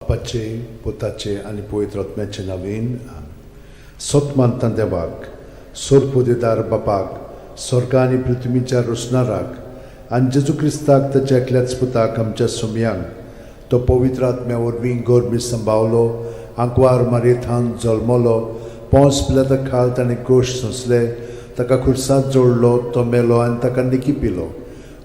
बाप्पाचे, पुताचे आनी पवित्र आत्म्याचे नांवान. सत मानता देवाक, सोरपोदेदार बापाक, स्वर्गा आनी पृथ्वीच्या रोसणाराक, आनी जेजू क्रिस्ताक, ताच्या एकल्याच पुताक, आमच्या सोमयांक, तो पवित्र आत्म्या वरवीं गर्भी संभावलो, आंकवार मारयेथावन जल्मलो, पोंस पिलाता खाल ताणें कोश सोंसले, ताका खुर्सात जोडलो, तो मेलो आनी ताका निकी पिलो,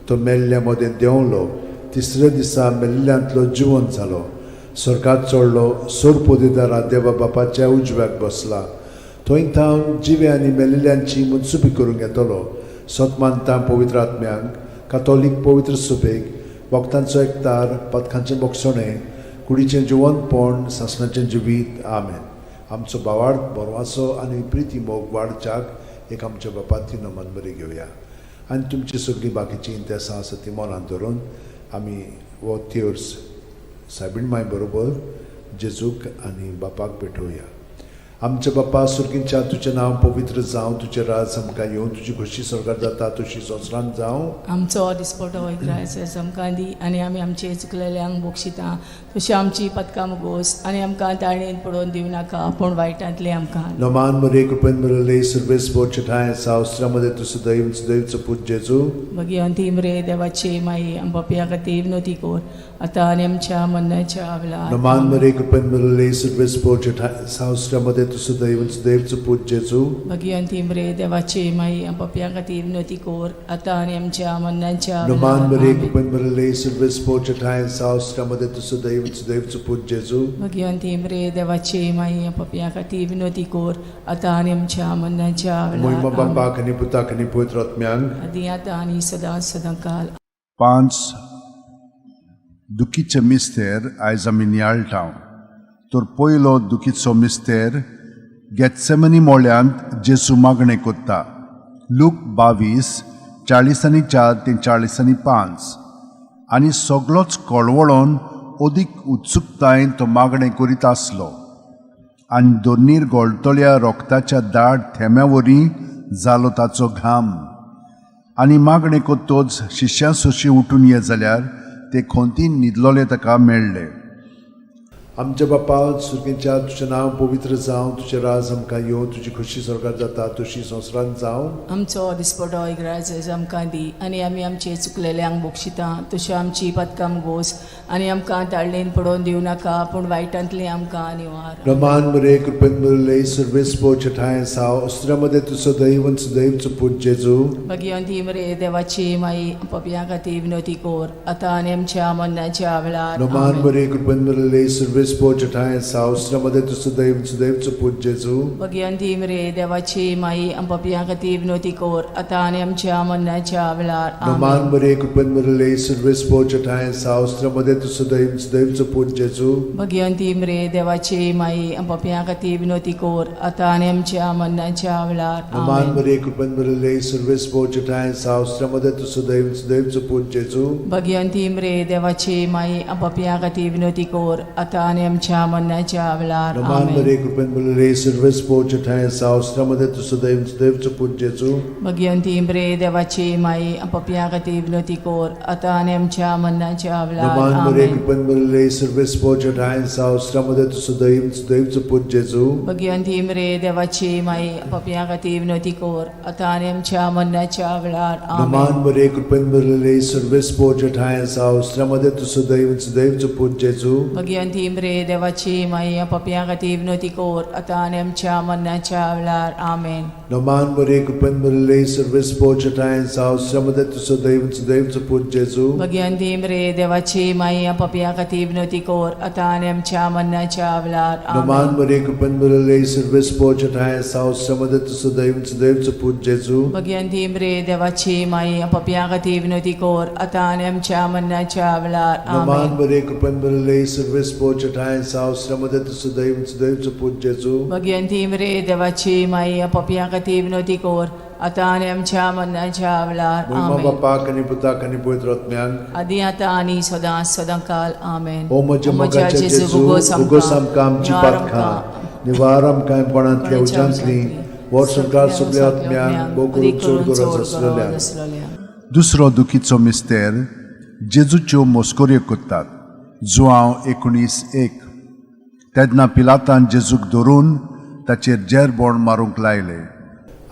तो मेल्ल्या मदें देंवलो, तिसऱ्या दिसा मेल्ल्यांतलो जिवंत जालो, स्वर्गात चडलो, सोरपोदेदारा देवा बापाच्या उजव्याक बसला, थंय थावन जिवे आनी मेल्ल्यांची मनसुबी करूंक येतलो. सत मानता पवित्र आत्म्यांक, कातोलीक पवित्र सुबेक, वखदांचो एकतार, पदकांचें बोगसणें, कुडीचें जिवंतपण, सासणाचें जिवीत. आमेन. आमचो भावार्थ, बरवासो आनी प्रिती मोग वाडच्याक एक आमच्या बापाती नमन बरी घेवया आनी तुमची सगळीं बाकीचीं इंतेसां आसा ती मनांत धरून आमी हो तेर्स सायबीण माय बरोबर जेजूक आनी बापाक भेटोवया. आमच्या बापा सुर्गींच्या, तुजें नांव पवित्र जावं, तुजें राज आमकां येवं, तुजी खोशी स्वर्गार जाता तशी संवसारांत जावं. आमचो दिसपटो इग्रायस आमकां दी आनी आमी आमचे चुकलेल्यांक बक्षिता तशी आमची पदकां मुगोस आनी आमकां ताळणेन पडोवन दिवं नाका, पूण वायटांतलें आमकां. नमान मरे, कृपेन भरले, सर्वेस्पोर ठांय सावस्त्रामध्ये तूं सदैव सदैवचो पूत जेजू. भगिवंती मरे देवाची माई, आम पापयां खातीर विनवती कर, आतां आनी आमच्या मरणाच्या वेळार. नमान मरे, कृपेन भरले, सर्वेस्पोर ठांय सावस्त्रामध्ये तूं सदैव सदैवचो पूत जेजू. भगिवंती मरे देवाची माई, आम पापयां खातीर विनवती कर, आतां आनी आमच्या मरणाच्या नमान वेळार. मरे, आमेन. कृपेन भरले, सर्वेस्पोर ठांय सावस्त्रामध्ये तूं सदैव सदैवचो पूत जेजू. भगिवंती मरे देवाची माई, आम पापयां खातीर विनवती कर, आतां आनी आमच्या मरणाच्या मोहिमा वेळार. आमेन. बापाक आनी पुताक आनी पवित्र आत्म्यांक. आदी आतां आनी सदां सदां काल. पांच दुखीचे मिस्तेर आयज आमी नियाळटा. तर पयलो दुखीचो मिस्तेर, गेत्सेमनी मोळ्यांत जेसू मागणें कोत्ता. लूक 22, 44 ते 45. आनी सगलोच कळवळोन अदीक उत्सुकतायेन तो मागणें करीत आसलो आनी दोनीर गोळटल्या रोगताच्या दाट थेंब्या वरी जालो ताचो घाम. आनी मागणें कोत्तोच शिश्यां सोशी उठून ये जाल्यार ते खोंतीन न्हिदलोले ताका मेळ्ळे. आमच्या बापा सुर्गींच्या, तुजें नांव पवित्र जावं, तुजें राज आमकां येवं, तुजी खोशी स्वर्गार जाता तशी संवसारांत जावं. आमचो दिसपटो इग्राज आमकां दी आनी आमी आमचे चुकलेल्यांक बक्षिता तश्यो आमची पदकां गोस आनी आमकां ताळणेन पडोवन दिवं नाका, पूण वायटांतलें आमकां निवार. रमान मरे, कृपेन भरले, सर्वेस्पोर ठांय साव अस्त्रामध्ये तूं सदैव सदैवचो पूत जेजू. भगिवंती मरे देवाची माई, पपयां खातीर विनवती कर, आतां आनी आमच्या मरणाच्या वेळार. रमान आमेन. मरे, कृपेन भरले, सर्वेस्पोर ठांय साव अस्त्रामध्ये तूं सदैव सदैवचो पूत जेजू. भगिवंती मरे देवाची माई, पपयां खातीर विनवती कर, आतां आनी आमच्या मरणाच्या वेळार. रमान आमेन. मरे, कृपेन भरले, सर्वेस्पोर ठांय साव अस्त्रामध्ये तूं सदैव सदैवचो पूत जेजू. भगिवंती मरे देवाची माई, पपयां खातीर विनवती कर, आतां आनी आमच्या मरणाच्या वेळार. रमान आमेन. मरे, कृपेन भरले, सर्वेस्पोर ठांय साव अस्त्रामध्ये तूं सदैव सदैवचो पूत जेजू. भगिवंती मरे देवाची माई, पपयां खातीर विनवती कर, आतां आनी आमच्या मरणाच्या वेळार. रमान आमेन. मरे, कृपेन भरले, सर्वेस्पोर ठांय साव अस्त्रामध्ये तूं सदैव सदैवचो पूत जेजू. भगिवंती मरे देवाची माई, पपयां खातीर विनवती कर, आतां आनी आमच्या मरणाच्या वेळार. रमान मरे, आमेन. कृपेन भरले, सर्वेस्पोर ठांय साव अस्त्रामध्ये तूं सदैव सदैवचो पूत जेजू. भगिवंती मरे देवाची माई, पपयां खातीर विनवती कर, आतां आनी आमच्या मरणाच्या वेळार. आमेन. रमान मरे, कृपेन भरले, सर्वेस्पोर ठांय साव अस्त्रामध्ये तूं सदैव सदैवचो पूत जेजू. भगिवंती मरे देवाची माई, पपयां खातीर विनवती कर, आतां आनी आमच्या मरणाच्या वेळार. आमेन. रमान मरे, कृपेन भरले, सर्वेस्पोर ठांय साव अस्त्रामध्ये तूं सदैव सदैवचो पूत जेजू. भगिवंती मरे देवाची माई, पपयां खातीर विनवती कर, आतां आनी आमच्या मरणाच्या वेळार. रमान आमेन. मरे, कृपेन भरले, सर्वेस्पोर ठांय साव अस्त्रामध्ये तूं सदैव सदैवचो पूत जेजू. भगिवंती मरे देवाची माई, पपयां खातीर विनवती कर, आतां आनी आमच्या मरणाच्या वेळार. रमान आमेन. मरे, कृपेन भरले, सर्वेस्पोर ठांय साव अस्त्रामध्ये तूं सदैव सदैवचो पूत जेजू. भगिवंती मरे देवाची माई, पपयां खातीर विनवती कर, आतां आनी आमच्या मरणाच्या वेळार. मोहिमा आमेन. बापाक आनी पुताक आनी पवित्र आत्म्यांक. आदी आतां आनी सदां सदां काल. आमेन. ओ म्हज्या मोगाच्या जेजू, उगोस आमकां आमची पातकां, निवार आमकां कोणांतल्या उज्यांतली, वर संवसार सगल्या आत्म्यांक, भोव करून चड गरज आसलेल्या. दुसरो दुखीचो मिस्तेर, जेजूच्यो मस्कऱ्यो करतात. जुआंव 19:1. तेन्ना पिलातान जेजूक धरून ताचेर जेरबोण मारूंक लायले.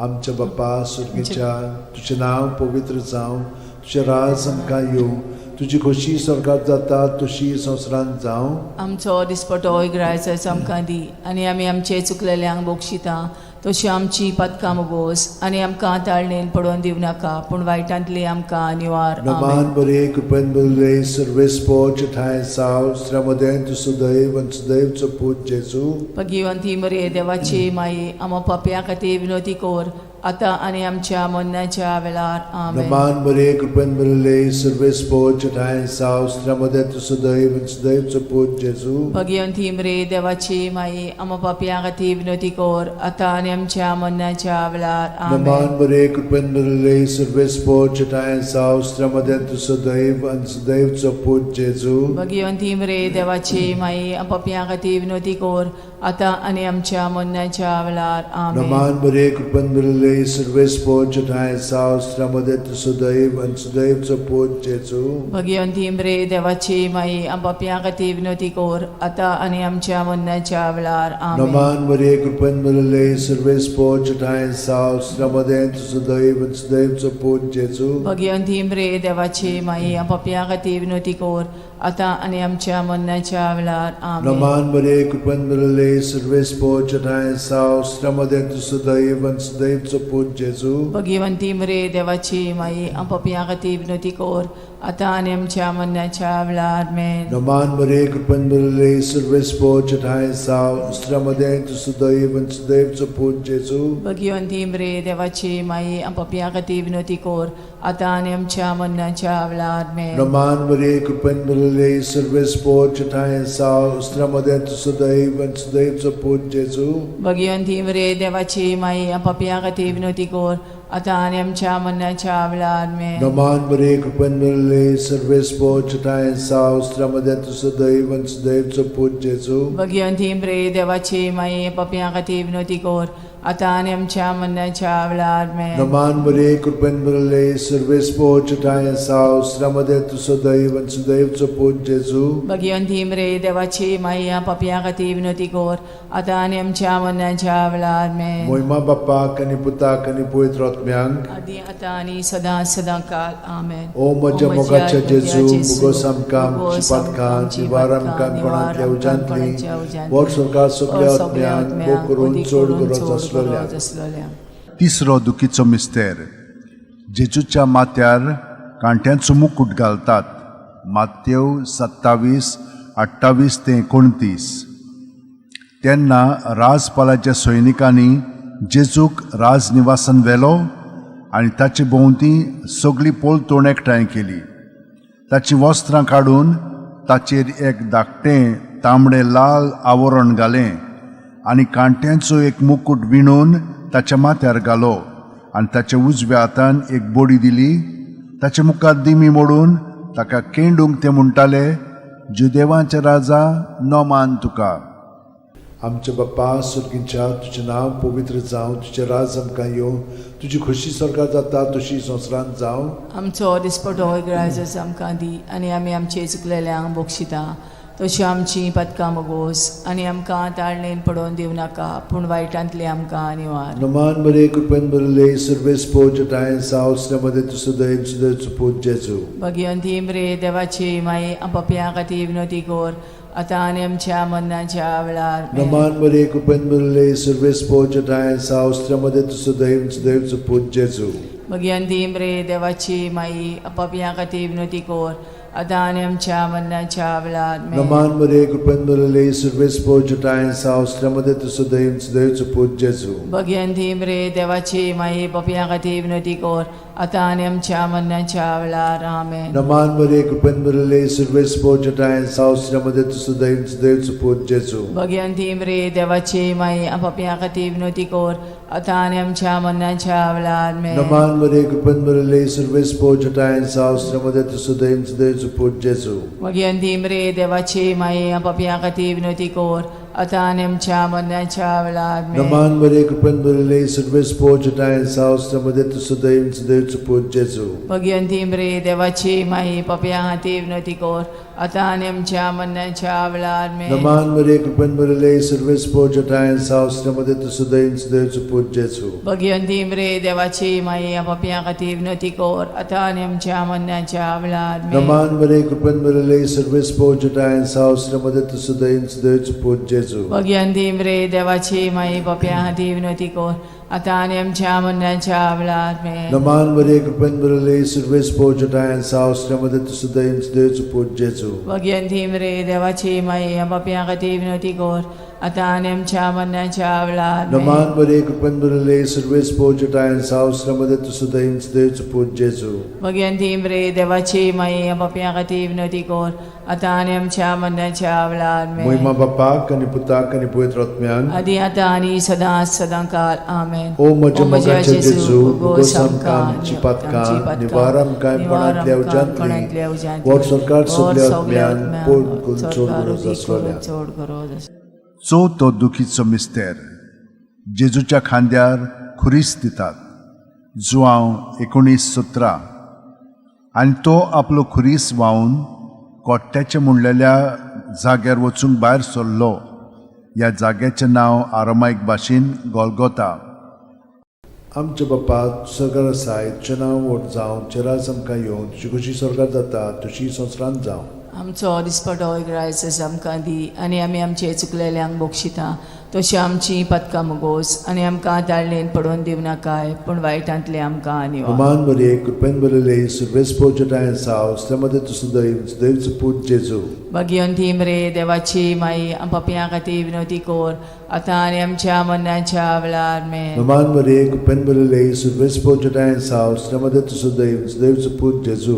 आमच्या बापा सुर्गीच्या, तुजें नांव पवित्र जावं, तुजें राज आमकां येवं, तुजी खोशी स्वर्गात जाता तशी संवसारांत जावं. आमचो दिसपटो इगरायचो आमकां दी आनी आमी आमचे चुकलेल्यांक बक्षिता तशी आमची पदकां बोस आनी आमकां ताळणेन पडोवन दिवं नाका पूण वायटांतली आमकां निवार. आमेन. नमान बरे कृपेन बरले सर्वेस्पोच ठांय साव श्रमदें तूं सुदैव आनी सुदैवचो पूत जेजू. भगिवंती मरे देवाची माई, आमा पापया खातीर विनोती कोर आतां आनी आमच्या मरणाच्या वेळार. आमेन. नमान बरे कृपेन बरले सर्वेस्पोच ठांय साव श्रमदें तूं सुदैव आनी सुदैवचो पूत जेजू. भगिवंती मरे देवाची माई, आमा पापया खातीर विनोती कोर आतां आनी आमच्या मरणाच्या वेळार. आमेन. नमान बरे कृपेन बरले सर्वेस्पोच ठांय साव श्रमदें तूं सुदैव आनी सुदैवचो पूत जेजू. भगिवंती मरे देवाची माई, पापया खातीर विनोती कोर आतां आनी आमच्या मरणाच्या वेळार. आमेन. नमान बरे कृपेन बरले सर्वेस्पोच ठांय साव श्रमदें तूं सुदैव आनी सुदैवचो पूत जेजू. भगिवंती मरे देवाची माई, पापया खातीर विनोती कोर आतां आनी आमच्या मरणाच्या वेळार. आमेन. नमान मरिये कृपेन भरिल्ले सर्वेस्पोच ठांय साव श्रमदें तूं सुदैव आनी सुदैवचो पूत जेजू. भगिवंती मरे देवाची माई, पापया खातीर विनोती कोर आतां आनी आमच्या मरणाच्या वेळार. आमेन. नमान मरिये कृपेन भरिल्ले सर्वेस्पोच ठांय साव श्रमदें तूं सुदैव आनी सुदैवचो पूत जेजू. भगिवंती मरे देवाची माई, पापया खातीर विनोती कोर आतां आनी आमच्या मरणाच्या वेळार. आमेन. नमान मरिये कृपेन भरिल्ले सर्वेस्पोच ठांय साव श्रमदें तूं सुदैव आनी सुदैवचो पूत जेजू. भगिवंती मरे देवाची माई, पापया खातीर विनोती कोर आतां आनी आमच्या मरणाच्या वेळार. आमेन. नमान मरिये कृपेन भरिल्ले सर्वेस्पोच ठांय साव श्रमदें तूं सुदैव आनी सुदैवचो पूत जेजू. भगिवंती मरे देवाची माई, पापया खातीर विनोती कोर आतां आनी आमच्या मरणाच्या वेळार. आमेन. नमान मरिये कृपेन भरिल्ले सर्वेस्पोच ठांय साव श्रमदें तूं सुदैव आनी सुदैवचो पूत जेजू. भगिवंती मरे देवाची माई, पापया खातीर विनोती कोर आतां आनी आमच्या मरणाच्या वेळार. आमेन. नमान मरिये कृपेन भरिल्ले सर्वेस्पोच ठांय साव श्रमदें तूं सुदैव आनी सुदैवचो पूत जेजू. भगिवंती मरे देवाची माई, पापया खातीर विनोती कोर आतां आनी आमच्या मरणाच्या वेळार. आमेन. मोहिमा बाप्पाक आनी पुताक आनी पवित्र आत्म्यांक, आदी आतां आनी सदां सदां काल. आमेन. ओ म्हज्या मोगाच्या जेजू, मुगोस आमकां आमची पातकां निवार आमकां कोणांतल्या उज्यांतली, वर सरकार सगल्या आत्म्यांक भोग करून चड गरज आसलेल्या. आसलोल्या. तिसरो दुखीचो मिस्तेर. जेजूच्या माथ्यार कांट्यांचो मुकूट घालतात. मातेव 27 28 ते 29. तेन्ना राजपालाच्या सैनिकांनी जेजूक राजनिवासान व्हेलो आनी ताचे भोंवती सगळी पोलतोण एकठांय केली. ताचीं वस्त्रां काडून ताचेर एक धाकटें तांबडें लाल आवरण घालें आनी कांट्यांचो एक मुकूट विणून ताच्या माथ्यार घालो आनी ताच्या उजव्या हातान एक बडी दिली. ताच्या मुखार दिमी मोडून ताका केंडूंक ते म्हणटाले, जुदेवांचे राजा, नमान तुका. आमच्या बाप्पा सुर्गींच्या, तुजें नांव पवित्र जावं, तुजें राज आमकां येवं, तुजी खोशी स्वर्गात जाता तशी संवसारांत जावं. आमचो दिसपटो इगराजच आमकां दी आनी आमी आमचे चुकलेल्यांक बक्षिता तशी आमची पदकां मगोस आनी आमकां ताळणेन पडोवन दिवं नाका पूण वायटांतली आमकां निवार. नमान मरिये कृपेन भरिल्ले सर्वेस्पोच ठांय साव श्रमदें तूं सुदैव सुदैवचो पूत जेजू. भगिवंती मरे देवाची माई, पापया खातीर विनोती कोर आतां आनी आमच्या मरणाच्या वेळार. आमेन. नमान मरिये कृपेन भरिल्ले सर्वेस्पोच ठांय साव श्रमदें तूं सुदैव सुदैवचो पूत जेजू. भगिवंती मरे देवाची माई, पापया खातीर विनोती कोर आतां आनी आमच्या मरणाच्या वेळार. आमेन. नमान मरिये कृपेन भरिल्ले सर्वेस्पोच ठांय साव श्रमदें तूं सुदैव सुदैवचो पूत जेजू. भगिवंती मरे देवाची माई, पापया खातीर विनोती कोर आतां आनी आमच्या मरणाच्या वेळार. आमेन. नमान मरिये कृपेन भरिल्ले सर्वेस्पोच ठांय साव श्रमदें तूं सुदैव सुदैवचो पूत जेजू. भगिवंती मरे देवाची माई, पापया खातीर विनोती कोर आतां आनी आमच्या मरणाच्या वेळार. आमेन. नमान मरिये कृपेन भरिल्ले सर्वेस्पोच ठांय साव श्रमदें तूं सुदैव सुदैवचो पूत जेजू. भगिवंती मरे देवाची माई, पापया खातीर विनोती कोर आतां आनी आमच्या मरणाच्या वेळार आमेन. नमान मरे कृपेन भरिल्ले सर्वेस पोजटाय सावस मध्ये तूं सदैव सदैवचो पूत जेजू. भगिवंती मरे देवाची माई पापया खातीर विनवती कर आतां आनी आमच्या मरणाच्या वेळार आमेन. नमान मरे कृपेन भरिल्ले सर्वेस पोजटाय सावस मध्ये तूं सदैव सदैवचो पूत जेजू. भगिवंती मरे देवाची माई पापया खातीर विनवती कर आतां आनी आमच्या मरणाच्या वेळार आमेन. नमान मरे कृपेन भरिल्ले सर्वेस पोजटाय सावस मध्ये तूं सदैव सदैवचो पूत जेजू. भगिवंती मरे देवाची माई पापया खातीर विनवती कर आतां आनी आमच्या मरणाच्या वेळार आमेन. नमान मरे कृपेन भरिल्ले सर्वेस पोजटाय सावस मध्ये तूं सदैव सदैवचो पूत जेजू. भगिवंती मरे देवाची माई पापया खातीर विनवती कर आतां आनी आमच्या मरणाच्या वेळार आमेन. नमान मरे कृपेन भरिल्ले सर्वेस पोजटाय सावस मध्ये तूं सदैव सदैवचो पूत जेजू. भगिवंती मरे देवाची माई पापया खातीर विनवती कर आतां आनी आमच्या मरणाच्या वेळार आमेन. मोहिमा बापाक आनी पुताक आनी पवित्र आत्म्यान आदी आतां आनी सदां सदां काल आमेन. ओ म्हज्या मोगाचे जेजू, भोगोस आमकां आमची पातकां, निवार आमकां कोणांतल्या उज्यांतली, वर सरकार सगल्या आत्म्यान पोट करून चड गरज आसलोल्या. चड गरज आसलोल्या. चवथो दुखीचो मिस्तेर जेजूच्या खांद्यार खुरीस दितात, जुआंव 19:17. आनी तो आपलो खुरीस व्हांवन कोट्ट्याचे म्हणलेल्या जाग्यार वचूंक भायर सरलो. ह्या जाग्याचें नांव आरामायक भाशेन गोलगोता. आमच्या बापा सरकार आसाय, तुजें नांव व्हड जावं, तुजें राज आमकां येवं, तुजी खोशी स्वर्गार जाता तशी संवसारांत जावं. आमचो दिसपटो ग्रायस आमकां दी आनी आमी आमचे चुकलेल्यांक बक्षिता तशी आमची पदकां मुगोस आनी आमकां ताळणेन पडोवन दिवं नाकाय पूण वायटांतले आमकां निवार. नमान मरे कृपेन भरिल्ले सर्वेस पोजटाय सावस मध्ये तूं सदैव सदैवचो पूत जेजू. भगिवंती मरे देवाची माई पापयां खातीर विनवती कर आतां आनी आमच्या मरणाच्या वेळार आमेन. नमान मरे कृपेन भरिल्ले सर्वेस पोजटाय सावस मध्ये तूं सदैव सदैवचो पूत जेजू.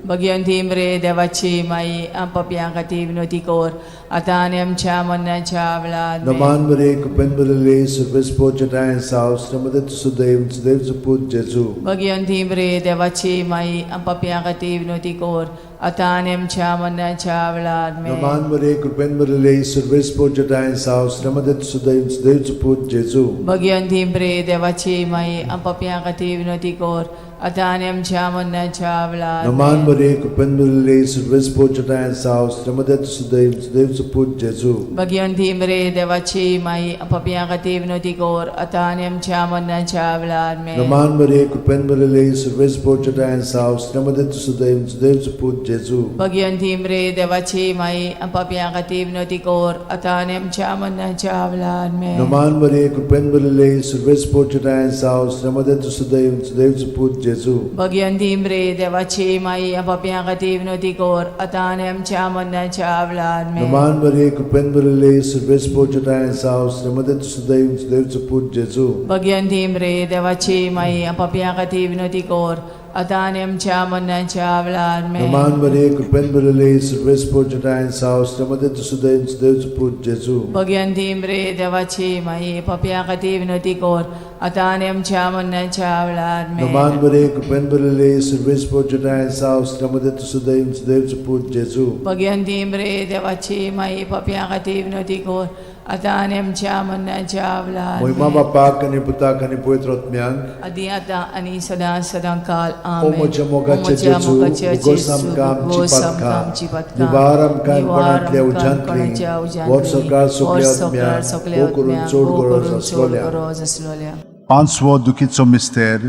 भगिवंती मरे देवाची माई पापयां खातीर विनवती कर आतां आनी आमच्या मरणाच्या वेळार आमेन. नमान मरे कृपेन भरिल्ले सर्वेस पोजटाय सावस मध्ये तूं सदैव सदैवचो पूत जेजू. भगिवंती मरे देवाची माई पापयां खातीर विनवती कर आतां आनी आमच्या मरणाच्या वेळार आमेन. नमान मरे कृपेन भरिल्ले सर्वेस पोजटाय सावस मध्ये तूं सदैव सदैवचो पूत जेजू. भगिवंती मरे देवाची माई पापयां खातीर विनवती कर आतां आनी आमच्या मरणाच्या वेळार नमान आमेन. मरे कृपेन भरिल्ले सर्वेस पोजटाय सावस मध्ये तूं सदैव सदैवचो पूत जेजू. भगिवंती मरे देवाची माई पापयां खातीर विनवती कर आतां आनी आमच्या मरणाच्या वेळार आमेन. नमान मरे कृपेन भरिल्ले सर्वेस पोजटाय सावस मध्ये तूं सदैव सदैवचो पूत जेजू. भगिवंती मरे देवाची माई पापयां खातीर विनवती कर आतां आनी आमच्या मरणाच्या वेळार आमेन. नमान मरे कृपेन भरिल्ले सर्वेस पोजटाय सावस मध्ये तूं सदैव सदैवचो पूत जेजू. भगिवंती मरे देवाची माई पापयां खातीर विनवती कर आतां आनी आमच्या मरणाच्या वेळार आमेन. नमान मरे कृपेन भरिल्ले सर्वेस पोजटाय सावस मध्ये तूं सदैव सदैवचो पूत जेजू. भगिवंती मरे देवाची माई पापयां खातीर विनवती कर आतां आनी आमच्या मरणाच्या वेळार आमेन. नमान मरे कृपेन भरिल्ले सर्वेस पोजटाय सावस मध्ये तूं सदैव सदैवचो पूत जेजू. भगिवंती मरे देवाची माई पापयां खातीर विनवती कर आतां आनी आमच्या मरणाच्या वेळार आमेन. नमान मरे कृपेन भरिल्ले सर्वेस पोजटाय सावस मध्ये तूं सदैव सदैवचो पूत जेजू. भगिवंती मरे देवाची माई पापयां खातीर विनवती कर आतां आनी आमच्या मरणाच्या वेळार मोहिमा आमेन. बापाक आनी पुताक आनी पवित्र आत्म्याक आदी आतां आनी सदां सदां काल ओ आमेन. म्हज्या मोगाचे ओ म्हज्या जेजू, मोगाचे उगोस जेजू, आमकां आमची उगोस आमकां पातकां, आमची पातकां, निवार आमकां निवार कोणांतल्या आमकां उज्यांतली, कोणाच्या उज्यांतली, वर सरकार वर सगल्या सरकार आत्म्याक, सगल्या भोव करून आत्म्याक, चड भोव गरज करून चड आसलोल्या. गरज आसलोल्या. पांचवो दुखीचो मिस्तेर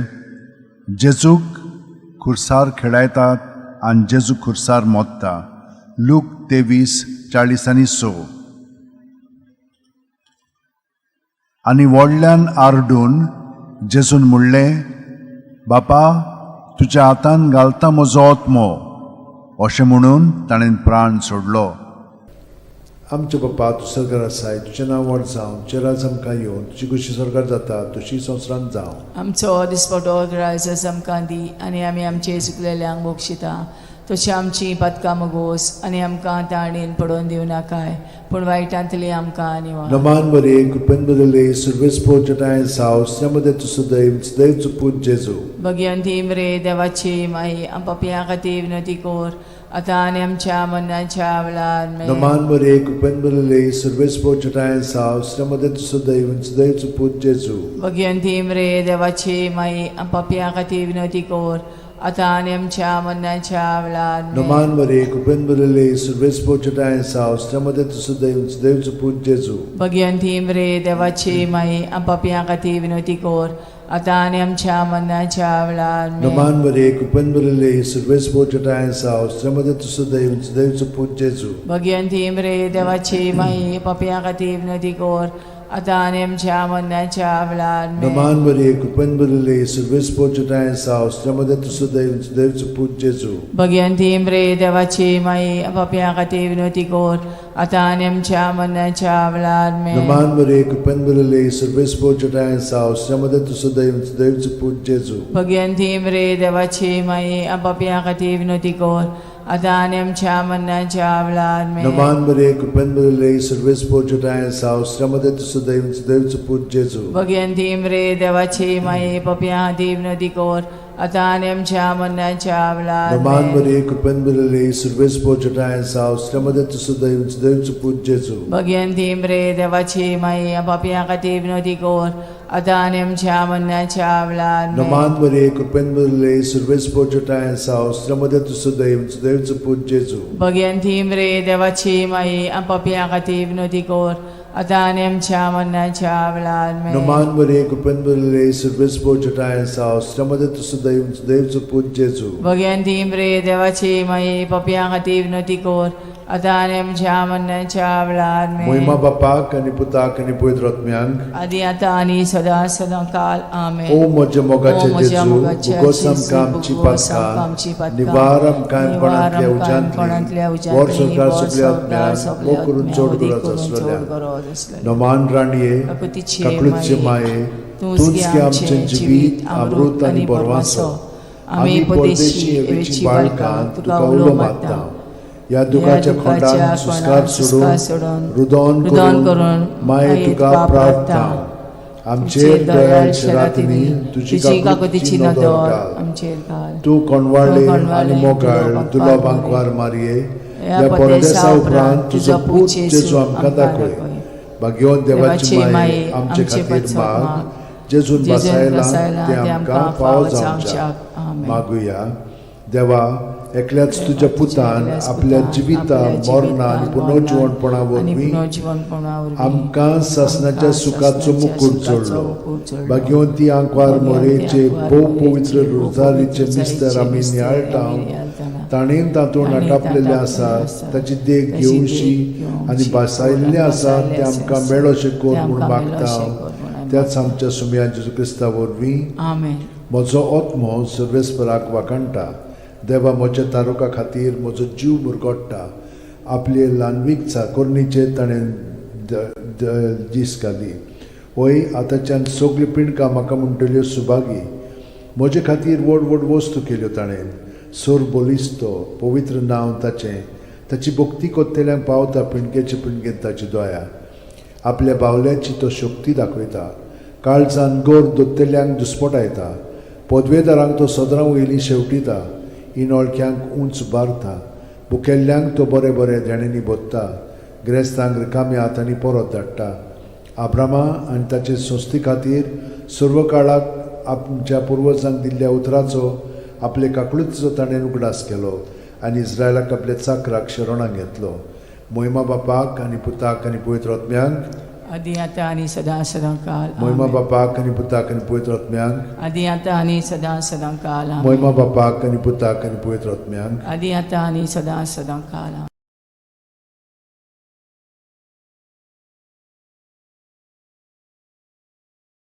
जेजूक खुर्सार खेळायतात आनी जेजू खुर्सार मोत्ता, लूक 23:46. आनी व्हडल्यान आरडून जेजून म्हणलें, बापा तुज्या हातान घालता म्हजो आत्मो. अशें म्हणून ताणें प्राण सोडलो. आमच्या बापा तूं सरकार आसाय, तुजें नांव व्हड जावं, तुजें राज आमकां येवं, तुजी खोशी स्वर्गार जाता तशी संवसारांत जावं. आमचो दिसपटो ग्रायस आमकां दी आनी आमी आमचे चुकलेल्यांक बक्षिता तशी आमची पातकां मुगोस आनी आमकां ताणेन पडोवन दिवं नाकाय पूण वायटांतली आमकां निवार. नमान मरे कृपेन बदले सुर्वेस जटाय साव स्नेमदे तू सदैव सदैव पूत जेजू. भगवंती मरे देवाची माई, आम पापयां खातीर विनवती कर आतां आनी आमच्या मरणाच्या वेळार. आमेन. नमान मरे कृपेन बदले सुर्वेस जटाय साव स्नेमदे तू सदैव सदैव पूत जेजू. भगवंती मरे देवाची माई, आम पापयां खातीर विनवती कर आतां आनी आमच्या मरणाच्या वेळार. आमेन. नमान मरे कृपेन बदले सुर्वेस जटाय साव स्नेमदे तू सदैव सदैव पूत जेजू. भगवंती मरे देवाची माई, आम पापयां खातीर विनवती कर आतां आनी आमच्या मरणाच्या वेळार. आमेन. नमान मरे कृपेन बदले सुर्वेस जटाय साव स्नेमदे तू सदैव सदैव पूत जेजू. भगवंती मरे देवाची माई, पापयां खातीर विनवती कर आतां आनी आमच्या मरणाच्या वेळार. आमेन. नमान मरे कृपेन बदले सुर्वेस जटाय साव स्नेमदे तू सदैव सदैव पूत जेजू. भगवंती मरे देवाची माई, पापयां खातीर विनवती कर आतां आनी आमच्या मरणाच्या वेळार. आमेन. नमान मरे कृपेन बदले सुर्वेस जटाय साव स्नेमदे तू सदैव सदैव पूत जेजू. भगवंती मरे देवाची माई, पापयां खातीर विनवती कर आतां आनी आमच्या मरणाच्या वेळार. आमेन. नमान मरे कृपेन बदले सुर्वेस जटाय साव स्नेमदे तू सदैव सदैव पूत जेजू. भगवंती मरे देवाची माई, पापयां खातीर विनवती कर आतां आनी आमच्या मरणाच्या वेळार. नमान आमेन. मरे कृपेन बदले सुर्वेस जटाय साव स्नेमदे तू सदैव सदैव पूत जेजू. भगवंती मरे देवाची माई, पापयां खातीर विनवती कर आतां आनी आमच्या मरणाच्या वेळार. आमेन. नमान मरे कृपेन बदले सुर्वेस जटाय साव स्नेमदे तू सदैव सदैव पूत जेजू. भगवंती मरे देवाची माई, पापयां खातीर विनवती कर आतां आनी आमच्या मरणाच्या वेळार. आमेन. नमान मरे कृपेन बदले सुर्वेस जटाय साव स्नेमदे तू सदैव सदैव पूत जेजू. भगवंती मरे देवाची माई, पापयां खातीर विनवती कर आतां आनी आमच्या मरणाच्या वेळार. आमेन. मोहिमा बापाक आनी पुताक आनी पवित्र आत्म्यांक. आदी आतां आनी सदां सदां काल. आमेन. ओ म्हज्या मोगाचे ओ म्हज्या जेजू, मोगाचे भुगोस जेजू, आमकां आमची भुगोस आमकां आमची पातकां, पातकां, निवार आमकां निवार कोणांतल्या आमकां कोणांतल्या उज्यांतली, वर उज्यांतली, संवसार वर सगल्या संवसार आत्म्यांक, सगल्या मोग करून आत्म्यांक, चड उदीक गरज करून चड आसलेल्या. गरज आसलेल्या. नमान राणये, काकुतीचे काकळूतचे माये, माये, तूंच तूंच गे गे आमचें आमचें जिवीत अमृत आनी बरवासो. आमी परदेशी एवेची बाळकां तुका उलो मारता. ह्या दुखाच्या खोंडान सुस्कार सोडून रुदोन रुदोन करून करून माये तुका प्रार्थना. आमचेर दयाळ शरातिनी तुजी काकुतीची नदर घाल. आमचेर घाल. तूं कोणवाळे तूं कोणवाळे आनी मोगाळ दुलो दुलो बांकवार बांकवार मारये, ह्या ह्या परदेसा परदेसा उपरांत उपरांत तुजो पूत जेजू आमकां दाखय. भाग्यवंत देवाची माये, आमचे खातीर पत्सत माग. माग. जेजून जेजून बसायला बसायला तें आमकां फावो जावच्याक. आमेन. मागुया. देवा, एकल्याच तुज्या पुतान एकल्याच आपल्या पुतान जिविता आपल्या मरणा आनी जिवितान, पुनर्जिवणपणा आनी वरवीं पुनर्जिवणपणा वरवीं आमकां सासणाच्या आमकां सुखाचो सासणाच्या मुकूट सुखाचो जोडलो. मुकूट जोडलो. भाग्यवंती आंकवार भाग्यवंती मोरेचे आंकवार भोव मोरेचे पवित्र भोव रोजारीचे पवित्र मिस्तर आमी रोजारीचे नियाळटा, मिस्तर आमी नियाळटाना, ताणें तातूंत ताणें आटापलेलें तातूंत आसा आटापलेलें आसा, ताची देख ताची घेवशी देख घेवची आनी भासायल्लें आसा आनी तें आमकां आसा, मेळोशें कर तें म्हूण आमकां मागता मेळोशें कर म्हूण आमी त्याच आमच्या सुमया जेजू क्रिस्ता वरवीं. आमेन. म्हजो आत्मो सर्वेस्पराक वाखाणटा. देवा म्हज्या तारुका खातीर म्हजो जीव मुरगोट्टा. आपले ल्हानवीक चाकोरणीचेर ताणें दीस घाली. वय, आतांच्यान सगळीं पिंडकां म्हाका म्हणटल्यो सुभागी. म्हजे खातीर व्हड व्हड वस्तू केल्यो ताणें. सोर बलिस्तो पवित्र नांव ताचें. ताची भक्ती कोत्तेल्यांक पावता पिंडकेचे पिंडकेन ताची दया. आपल्या बावल्याची तो शक्ती दाखयता. काळजान गोर दोत्तेल्यांक दुस्पटायता. पदवेदारांक तो सदरां वयली शेवटिता. इनोळख्यांक उंच बारता. भुकेल्ल्यांक तो बरें बरें देण्यांनी भोत्ता. ग्रेस्तांक रिकाम्या हातांनी परत धाडटा. आब्रामा आनी ताचे संस्थे खातीर सर्व काळाक आमच्या पुर्वजांक दिल्ल्या उतराचो आपले काकळुतीचो ताणें उगडास केलो आनी इस्रायलाक आपल्या चाकराक शरणाक घेतलो. मोहिमा बापाक आनी पुताक आनी पवित्र आत्म्यांक. आदी आतां आनी सदां सदां काल. मोहिमा आमेन. बापाक आनी पुताक आनी पवित्र आत्म्यांक. आदी आतां आनी सदां सदां काल. आमेन. मोहिमा बापाक आनी पुताक आनी पवित्र आत्म्यांक. आदी आतां आनी सदां सदां काल. आमेन.